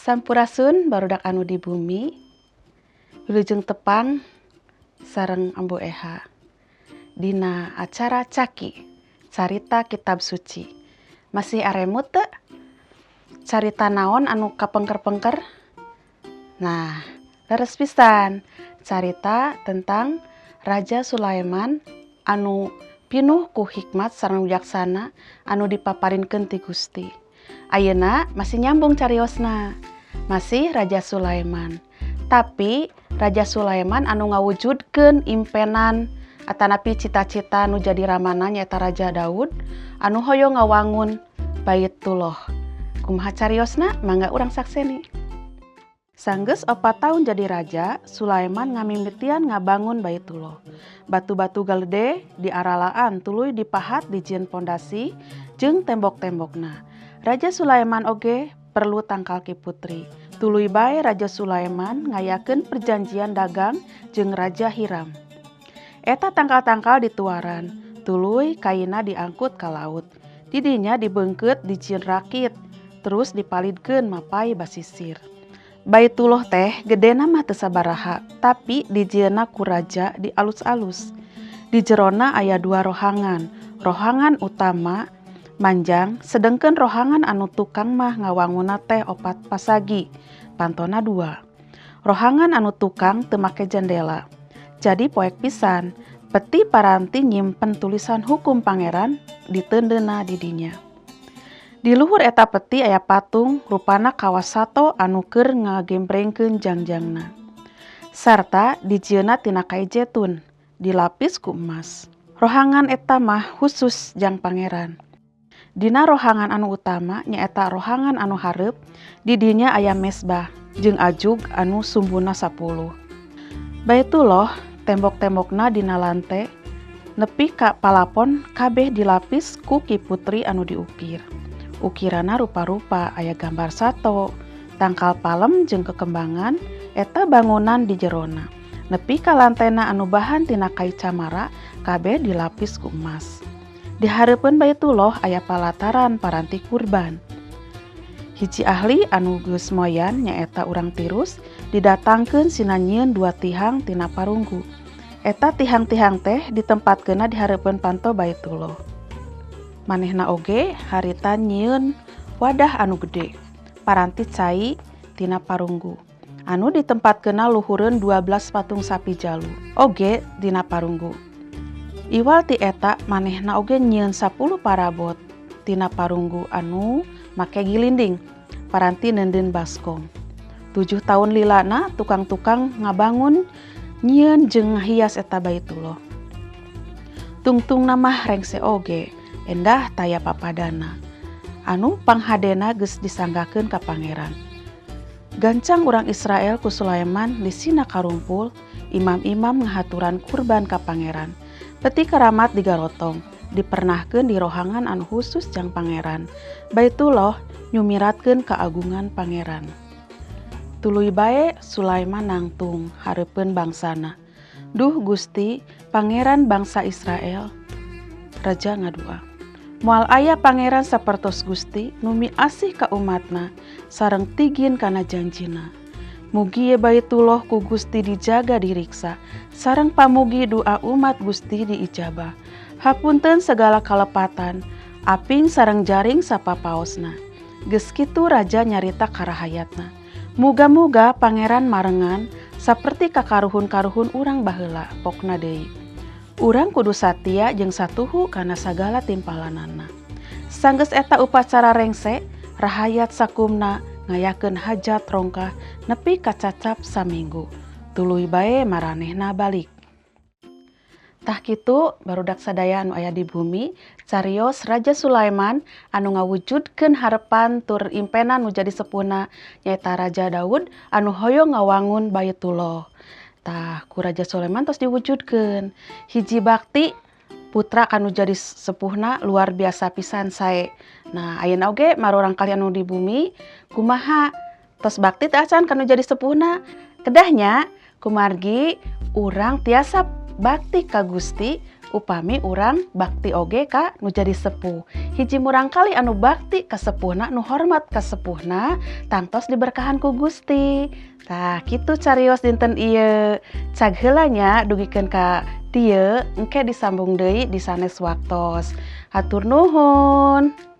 Sampurasun, barudak anu di bumi. Wilujeng tepang sareng Ambu Eha dina acara Caki, Carita Kitab Suci. Masih aremut teu? Carita naon anu kapengker-pengker? Nah, leres pisan, carita tentang Raja Sulaiman anu pinuh ku hikmat sareng wijaksana anu dipaparinkeun ti Gusti. Ayeuna masih nyambung cariosna. Masih Raja Sulaiman. Tapi Raja Sulaiman anu ngawujudkeun impenan atanapi cita-cita nu jadi ramana, nyaeta Raja Daud anu hoyong ngawangun Baitullah. Kumaha cariosna? Mangga urang sakseni. Sanggeus 4 tahun jadi raja, Sulaiman ngamimitian ngabangun Baitullah. Batu-batu galede diaralaan, tuluy dipahat dijieun pondasi jeung tembok-tembokna. Raja Sulaiman oge perlu tangkal kiputri. Tuluy bae Raja Sulaiman ngayakeun perjanjian dagang jeung Raja Hiram. Eta tangkal-tangkal dituaran, tuluy kayuna diangkut ka laut. Didinya dibeungkeut dijieun rakit, terus dipalidkeun mapay basisir. Baitullah teh gedena mah teu sabaraha, tapi dijieunna ku raja di alus-alus. Di jerona aya dua rohangan. Rohangan utama manjang, sedengkeun rohangan anu tukang mah ngawangunna teh 4 pasagi, pantona dua. Rohangan anu tukang teu make jendela. Jadi poek pisan. Peti paranti nyimpen tulisan hukum Pangeran diteundeunna di dinya. Di luhur eta peti aya patung rupana kawas sato anu keur ngagembrengkeun jangjangna. Sarta dijieunna tina kai jetun, dilapis ku emas. Rohangan eta mah khusus jang Pangeran. Dina rohangan anu utama, nyaeta rohangan anu hareup, di dinya aya mesbah jeung ajug anu sumbuna 10. Baitullah tembok-tembokna dina lante nepi ka palapon kabeh dilapis ku kiputri anu diukir. Ukiranna rupa-rupa, aya gambar sato, tangkal palem jeung kekembangan. Eta bangunan di jerona. Nepi ka lantena anu bahan tina kai camara, kabeh dilapis ku emas. Di hareupeun Baitullah aya palataran paranti kurban. Hiji ahli anu geus moyan, nyaeta urang Tirus, didatangkeun sina nyieun dua tihang tina parunggu. Eta tihang-tihang teh ditempatkeunna di hareupeun panto Baitullah. Manehna oge harita nyieun wadah anu gede paranti cai tina parunggu anu ditempatkeunna luhureun 12 patung sapi jalu, oge dina parunggu. Iwal ti eta, manehna oge nyieun 10 parabot tina parunggu anu make gilinding paranti neundeun baskom. 7 tahun lilana tukang-tukang ngabangun, nyieun jeung ngahias eta Baitullah. Tungtungna mah rengse oge, endah taya papadana. Anu panghadena geus disanggakeun ka Pangeran. Gancang urang Israel ku Sulaiman lisina karumpul, imam-imam ngahaturan kurban ka Pangeran. Peti keramat digarotong, dipernahkeun di rohangan anu khusus jang Pangeran. Baitullah nyumiratkeun keagungan Pangeran. Tuluy bae Sulaiman nangtung hareupeun bangsana. "Duh Gusti, Pangeran bangsa Israel," raja ngadua. "Moal aya pangeran sapertos Gusti nu miasih ka umatna sareng tigin kana janjina. Mugi ye Baitullah ku Gusti dijaga, diriksa, sareng pamugi doa umat Gusti diijabah. Hapunten segala kalepatan, aping sareng jaring sapapaosna." Geus kitu raja nyarita ka rahayatna. "Muga-muga Pangeran marengan saperti kakaruhun-karuhun urang baheula," pokna deui. "Urang kudu satia jeung satuhu kana sagala timpalanana." Sanggeus eta upacara rengse, rahayat sakumna ngayakeun hajat rongkah nepi ka cacap saminggu. Tuluy bae maranehna balik. Tah, kitu, barudak sadaya anu aya di bumi, carios Raja Sulaiman anu ngawujudkeun harepan tur impenan nu jadi sepuhna, nyaeta Raja Daud anu hoyong ngawangun Baitullah. Tah, ku Raja Sulaiman tos diwujudkeun. Hiji bakti putra kanu jadi sepuhna luar biasa pisan sae. Nah, ayeuna oge marurangkalih anu di bumi, kumaha, tos bakti teu acan kanu jadi sepuhna? Kedahnya kumargi urang tiasa bakti ka Gusti. Upami urang bakti oge ka nu jadi sepuh. Hiji murangkalih anu bakti ka sepuhna, nu hormat ka sepuhna, tangtos diberkahan ku Gusti. Tah, kitu carios dinten ieu. Cag heula nya dugikeun ka dieu, engke disambung deui di sanes waktos. Hatur nuhun.